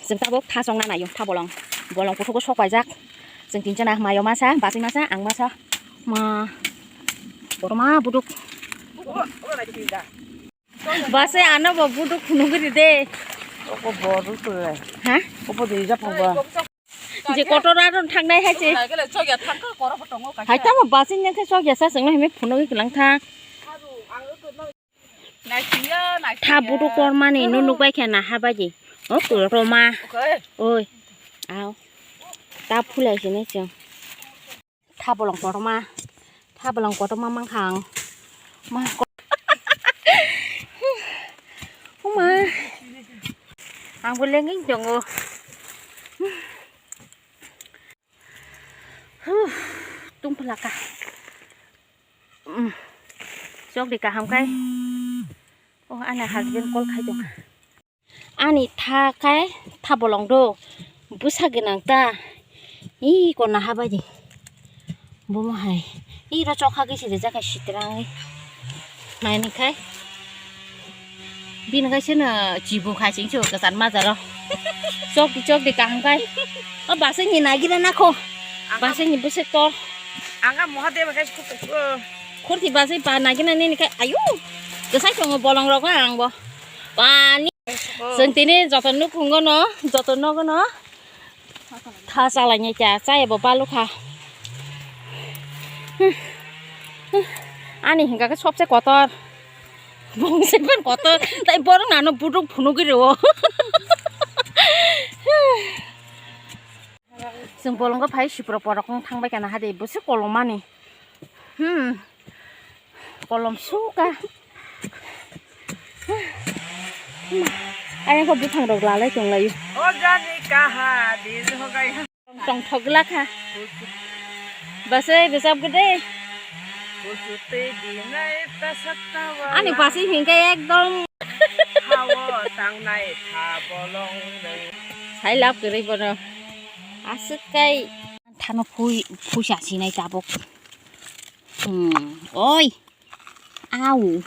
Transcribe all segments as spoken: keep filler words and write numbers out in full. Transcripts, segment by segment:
Chwng tabuk tha chongna naio, tha bolong. Bolong kuthugo sok paijak. Chwng tinjana mayo masa, bachwi masa, ang masa. Ma, boroma buduk. Bachwi ano bo buduk phunugwi ride. Oko borok tole. Ha? Obo de ija phangba. Je kotor aro thangnai hai se. Hai tamo bachwi nyakhe chokya sa chwngno himwi phunugwi kwlang tha. Tha buduk kormani no nukbai khe na habadi. O koroma. Oi. Ao. Ta phulai sini chwng. Tha bolong koroma. Tha bolong koroma mangkha ang. Ma ko-, Uma. Ang bo lenging tongo. Huh. Tung phlaka. Chok di kaham kai. Oh, ani husband call khai tong. Ani tha kai tha bolong do. Bwsa gwnang ta. Ih, kona habai di. Bomo hai. Ih, ro chokha gwi sidi jaka sitrang. Maini khai. Bini khai seno chibu khai sing chu kasan majaro. Chok di, chok di kaham kai. O bachwi ni nagira nakho. Bachwi ni bwswk tor. Ang kha Mahadev khe khurti bachwi ba nagira nini khai ayu. Kwsai tongo bolong rok ang bo. Pani. Chwng tini joto nukhungo no, joto nogo no. Tha chalainai cha, chaya bo balukha. Ani hingka khe sobse kotor. Bongse ben kotor. Tai borok nano buduk phunugwi rwo. Chwng bolongo phai sipro porok wng thangbai kana hade bwswk kolomani. Hmm. Kolom suka. Ayang ko buphang rok lalai tong layu. O jani kaha din hogai. Tong thok gla kha. Base besap gede. Ani pasi hingke ekdom. Hawo tangnai tha bolong. Sai lap gede bono. Aswk kai. Thano phui, phuisa sinai tabuk. Hmm. Oi. Au.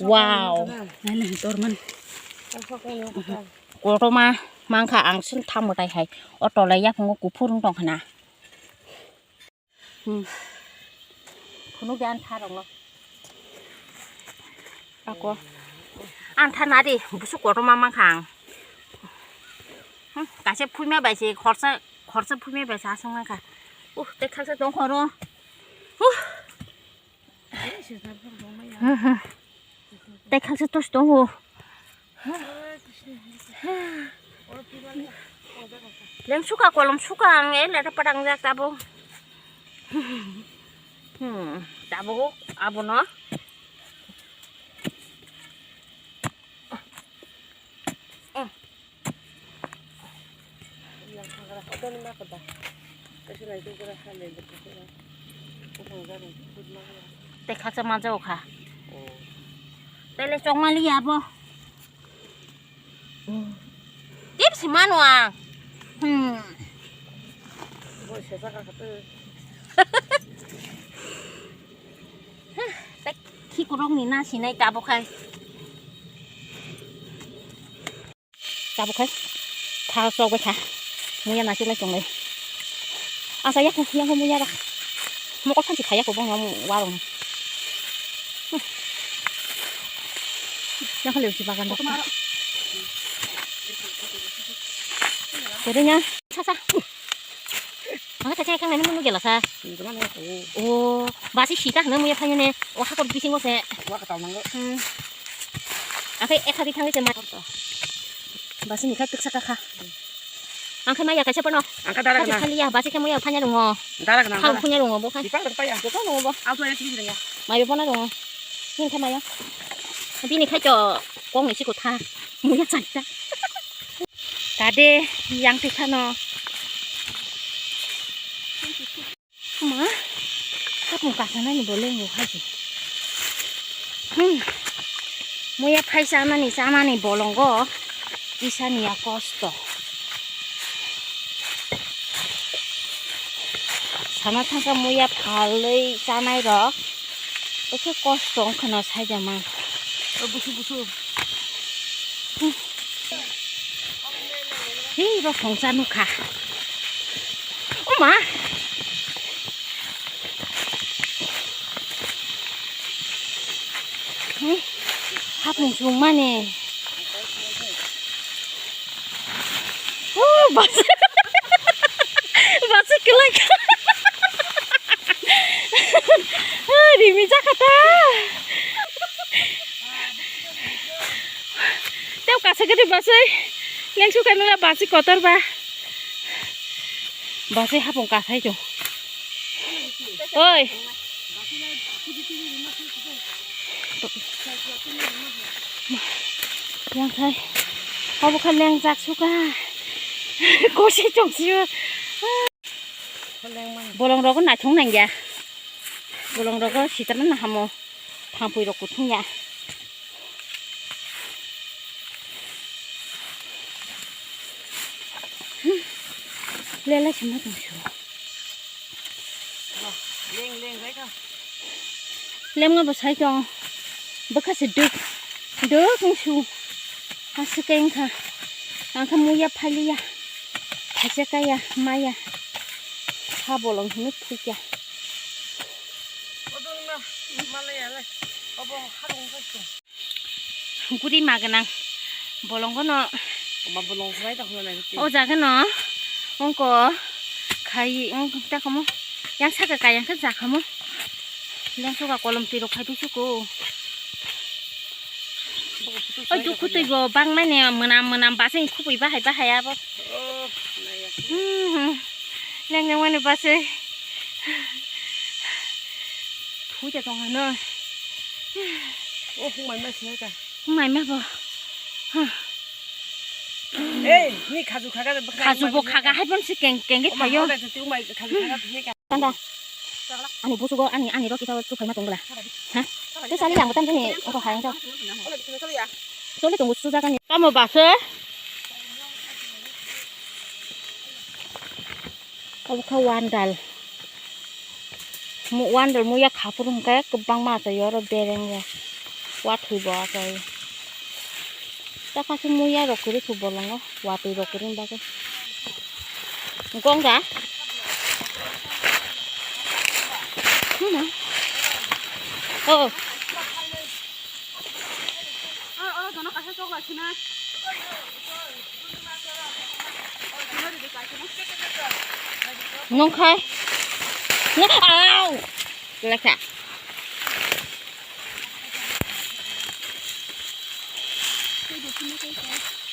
Wow. Nai nai, dorman. Kotorma mangkha ang sin tamo tai hai. O tolai yaphungo kuphur wng tong khna. Hmm. Phunuk de ani tha rok no. Ako. Ani tha nadi, busuk kotorma mangkha ang. Hmm, kaisa phuima bai se khorsa, khorsa phuima bai se aswk mangkha. Uh, tei khaksa tong khoro. Uh. Hmm, hmm. Tei khaksa tos tongo. Leng suka kolom suka ang e leta padang jak tabo. Hmm, tabo abono. Tei khaksa manjao kha. Tei le chongmani ya bo. Tip si mano ang. Hmm. Tei khikurok ni na sinai tabo khai. Tabuk khai. Tha sok bai kha. Muya na chulai chonglai. Asa yak yak muya rak. Mokol phansi khaya ko bong warong. Yang kali usi bagan dok. Jadi nya sasa. Ang ta chai kang nani munu gela sa. Nunggu mana aku? Oh, basi sita hana muya phanya ne. Oh, hakor bisingo se. Wa ka tau nanggo. Hmm. Ang khe ekha di thangwi se ma. Basi ni kha tiksa ka kha. Ang khe maya kaisa pono. Ang kha dara kana. Khali ya, basi khe muya phanya rungo. Dara kana. Khal phanya rungo bo kha. Di pa pa ya. Ko no bo. Au to ya sini ya. Mayo pono rungo. Ni khe maya. Bini khai to kong ni si ko tha. Muya chai ta. Tade yang tikha no. Ma, kapung kasanani bo lengo haji. Hmm. Muya phai chamani, chamani bolongo kisani ya kosto. Sana thangka muya phalwi chanai rok. Ese kosto wngkhano saijama. O busu busu. Hmm. Hei, bo phongsa nukha. O ma. Hei, hapung sung mani. O, bas. Bas kelai. Rimi jakata. Tei kasa gede basai. Lengsu kanula basi kotor ba. Basi hapung kasai to. Oi. Yang kai. Obo kha lengjak suka. Kosi chong siyo. Bolong rogo naithong nangya. Bolong rogo sitarna hamo. Thampui rok kuthung ya. Lelai sama tong su. Leng, leng, bai tong. Lemngo bo sai tong. Bwkha se duk, duk wng su. Aswk khe wngkha. Ang khe muya phaliya. Phaisa kaya, maya. Kha bolong hwnwi thwikya. Obo wngma, malaya le. Obo harung khe. Guri ma gwnang bolongo no. Omo bolong khwlai tong khwlai nai. O jaga no ongko khai ong ta kamo yang saka kayang khe jakamo. Lengsoka kolom twi rok khai twi suko. O dukhu twi bo bang mani mwnam mwnam basing khupui bahai bahai abo. Oh, naya. Hmm, hmm. Leng leng mani basai. Phuja tong ano. Oh, humai ma sini ka. Humai ma bo. Ei, ni khaju khaga. Khaju bo khaga hai pon si keng keng ke thayo. Tanda. Ani busugo ani ani rok kita tu khaima tong bela. Ha? Tu sali yang betam sini. Oko hai to. Soli tong busu jaga ni. Tamo base. Obo kha wandal. Mu-, wandal muya khaphuru hwnkhe kwbangma achai oro bereng ya. Watwi bo achai. Takha se muya rok kwrwi khe bolongo watwi rok kwrwini bagwi. Gongga. Huna. Oh. Nung khai. Nung, au. Lekha.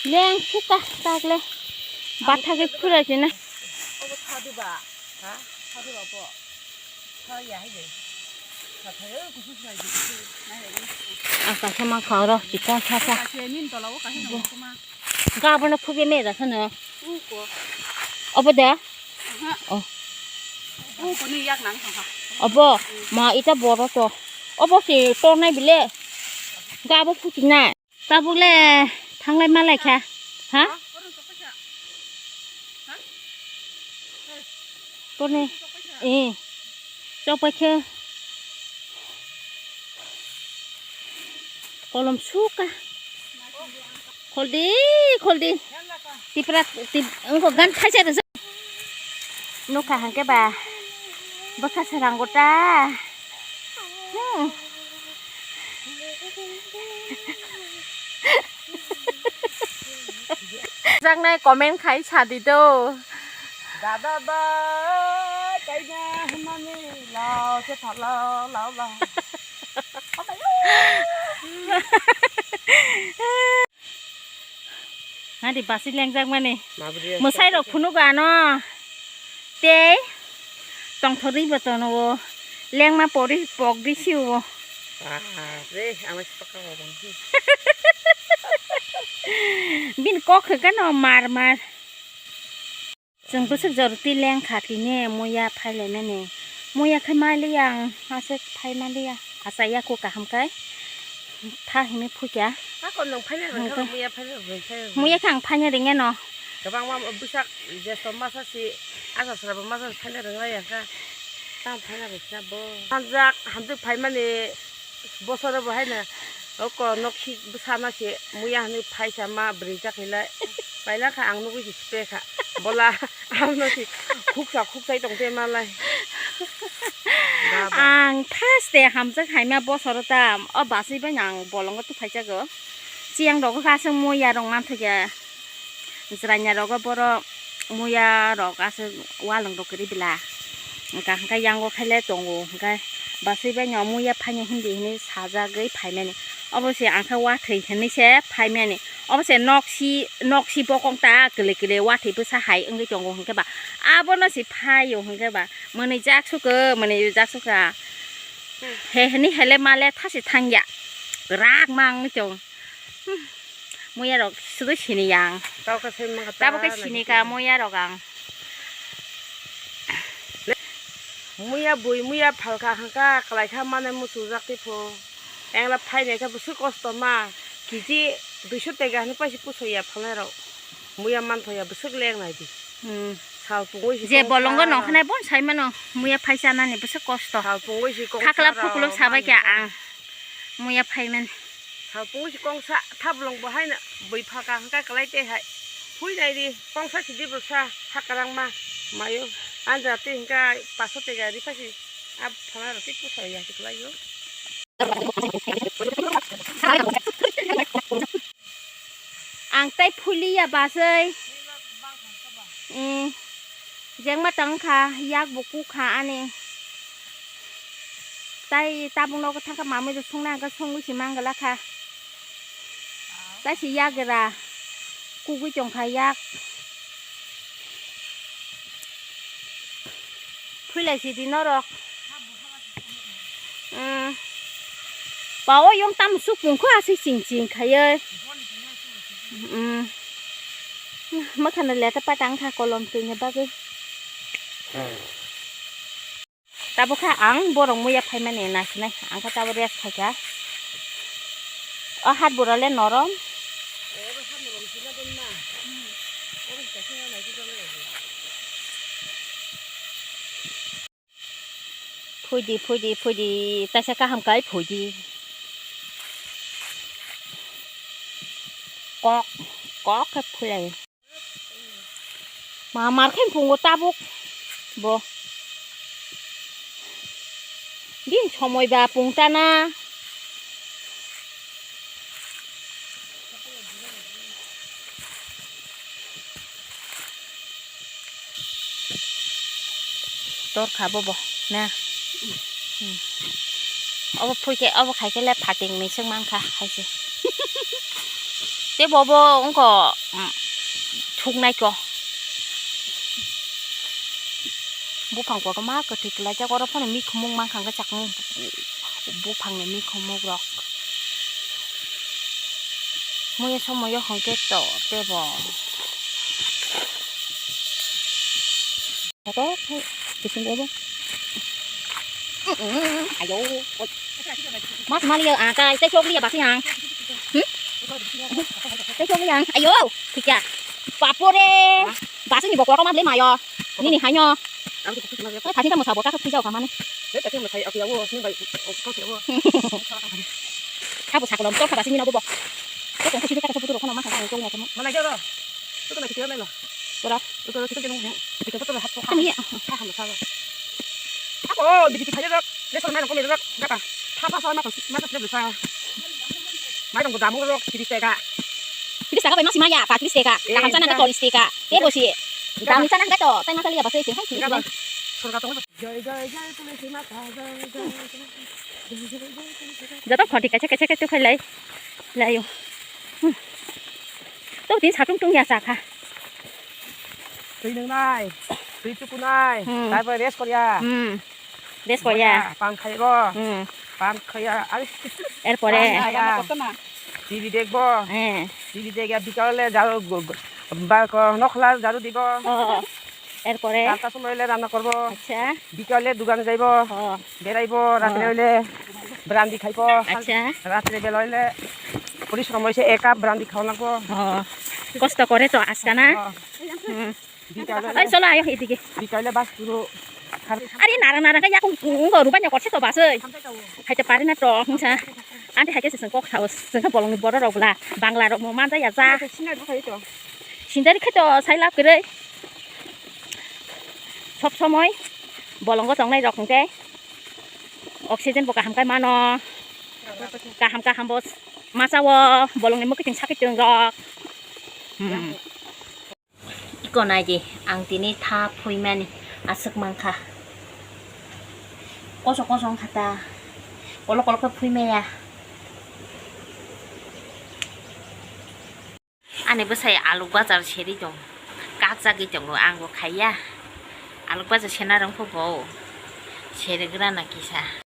Leng suka tak le. Batha ke pura kena. Ang kaisa mankha oro chikon sasa. Ga abono phubya me da khano. Obo da? Oh. Obo ma ita boro to. Obo se tornai bile. Ga abo phuti na. Tabuk le thanglai malai kha. Ha? Toni. Eh. Chokpai khe. Kolom suka. Kholdi, kholdi. Tipra, tip, engko gan thaisa rwsa. Nukha hangke ba. Bwkha sarang gota. Hmm. Jaknai comment khai sadi do. Dada ba, kaina hwnmani lao se thalo, lao, lao. Hadi basi lengjak mani. Mabri. Mwsai rok phunuk ano. Tei tongthorwi bo tono o. Lengma pori pok di si o. Ah, re, ang se pakha o bang. Bin kok khe kano mar mar. Chwng bwswk joroti lengkha tini muya phailaimani. Muya khai maliya ang aswk phai maliya. Achaiya kok kaham khai. Tha hwnwi phukya. Hakon nwng phaina rwngkha, hwnkhe muya phaina rwngkha. Muya khe ang phaina rwngya no. Kwbangma bwsak jesto masa si, asasra bo masa si phaina rwngya kha. Tamo phaina rwngkha bo. Tanjak hamtwi phaimani bosoro bo haino oko nokhi bwsana se muya hwnwi phaisa ma bwrwi jak hinlai. Paila kha ang nugwi se spray kha. Bola ang no si khuksa khuksai tong te malai. Baba. Ang thaste hamjak haima bosoro tam o basui bai ang bolongo tu phaijago. Chiyang rogo kha aswk muya rok manthokya. Jranya rogo boro muya rok aswk walong rok kwrwi bela. Hwnkha hwnkhe yango khaile tongo, hwnkhe basui bai no muya phaino hindi hinwi sajagwi phaimani. Obo se ang khe wathwi hinwi se phaimani. Obo se nok si, nok si bokong ta kwlwi kwlwi wathwi bwsa hai wngwi tongo hwnkhe ba. Abono se phaio hwnkhe ba. Mwnwi jak suko, mwnwi jak suka. He hinwi hele male thasi thangya. Rak ma wngwi tongo. Hmm. Muya rok sudo sini yang. Tabo khe sini ka muya rok ang. Muya bui muya phalka hangka kwlai kha mane muchujak tipho. Engla phainai khe bwswk kosto ma. Kg duiso tega hinwi paisi pusoya phalnai rok. Muya manthoya bwswk lengnai di. Hmm. Sal pungwi si je kok bolongo sa. Nongkhanai bon sai mano muya phai chanani bwswk kosto. Sal pungwi si kok khakla sa phukulo rok sabai khe manthoya. Ang. Muya phaiman. Sal pungwi si kongsa thablong bo haino bui phalka hangka kwlai tei hai. Phui nai di kongsa si di bwsa hakarang ma mayo. Anja tei hingka paso tega ri pasi. Ab phala rok tei kusa ya si kwlai yo. Ang tei phuliya basui. Mm. Jengma tang kha, yak bo kuk kha ani. Tai tabuk nogo thang kha, mamui rok songna hwnkhe songwi se mang gala kha. Tai se yak gra kugui tong kha yak. Phuilai sidi norok. Umm. Ba o yong tam sukpung kho aswk ching ching khaiwi. Umm. Mwkhano leta patang kha kolom twini bagwi. Tabuk kha ang borok muya phaimani nasinai. Ang kha tabuk rest khaikha. O hat bura le norom. Phuidi, phuidi, phuidi, taisa kaham kai phuidi. Kok, kok khe phulai. Ma mar khe phungo tabuk bo. Din somoi ba pungtana. Tor kha bobo na. Hmm. Obo phui khe, obo khai khe le phating ni swk man kha hai se. Tei bobo wngkha, mm, thuk nai kho. Buphang kotorma kwthwi kwlaijak, oro phano mikhumung mankha hwnkhe chakmung buphangni mikhumung rok. Muya somoyo hwnkhe to tebo. Kotor khai bisingo bo. Ayo. Mas mali ya akai tei chok liya basi yang. Hmm? Tei chok liya. Ayo. Kikya. Bapore. Basi ni bokol koma ble mayo. Nini haino. Ang tu kutu ma. Oi, phasin ta mwsa bo ta khe phuijao kha mani. Oi, ta khe mwsai, aku yawo, sini bai, kau yawo. Kha bo sakolom, tor kha ba sini na bo bo. Ko kong ko sini ta khe phutu ro khana ma kha ang chong ya kamo. Mana jaro? Tu kena kita na lo. Ora. Tu kena kita kena. Kita photo hat ko. Kami ya. Ha ha mwsa. Ako, bidi kita jaro. Lesson mana ko mero. Gata. Tha pa sa ma ko, ma ko sa. Mairong ko damu rok, tiris teka. Tiris teka bai masi maya, pa tiris teka. Eh, kaham sana ke cholish teka. Te bosi. Damu sana ke to, tai masa liya basi hai. Enggak, Bang. Sorga tong. Joy, joy, joy, tulsi mata, joy, joy, joy. Joto khoti kacha kacha kacha khailai. Layo. Hmm. To tin satung tung ya sakha. Twi nungnai, twi tukunai, hmm, tarpore rest korya. Hmm. Rest korya. Pan khaibo. Hmm. Pan khaiya, are. Erpore? Pan khaiya. T V dekbo. Eh. T V dekya bikale jaru go-, go-, balko nokhla jaru dibo. Oh. Erpore? Ranta somoy le ranna korbo. Acha. Bikale dugan jaibo. Oh. Beraibo, ratre hoile brandi khaibo. Acha. Ratre bela hoile porishrom hoise ek cup brandi khawa nangbo. Oh. Kosto kore to aska na? Oh. Hmm. Bikale. Oi, cholo, ayo, edige. Bikale bas puro. Are narang narang khe yakung ungo rubanya korse to bas oi. Haite pare na to hungsa. Ante haite se sengkok saos, sengkok bolongni borok rok bla, Bangla rok mo manja ya ja. Sina bo khai to. Sindari khe to sai lab kwrwi. Sob somoi bolongo tongnai rok hwnkhe oxygen bo kaham khe mano. Kaham kaham bo macha o bolongni mwkhwtwng sakhwtwng rok. Hmm. Iko nai di, ang tini tha phuimani aswk mankha. Kosok kosok wngkha ta. Kolok kolok khe phuimaya. Ani bwsai aluk bajar seri tong, kakjagwi tongo, ang bo khaiya. Aluk bajar sena rwngkho bo, seri grana kisa.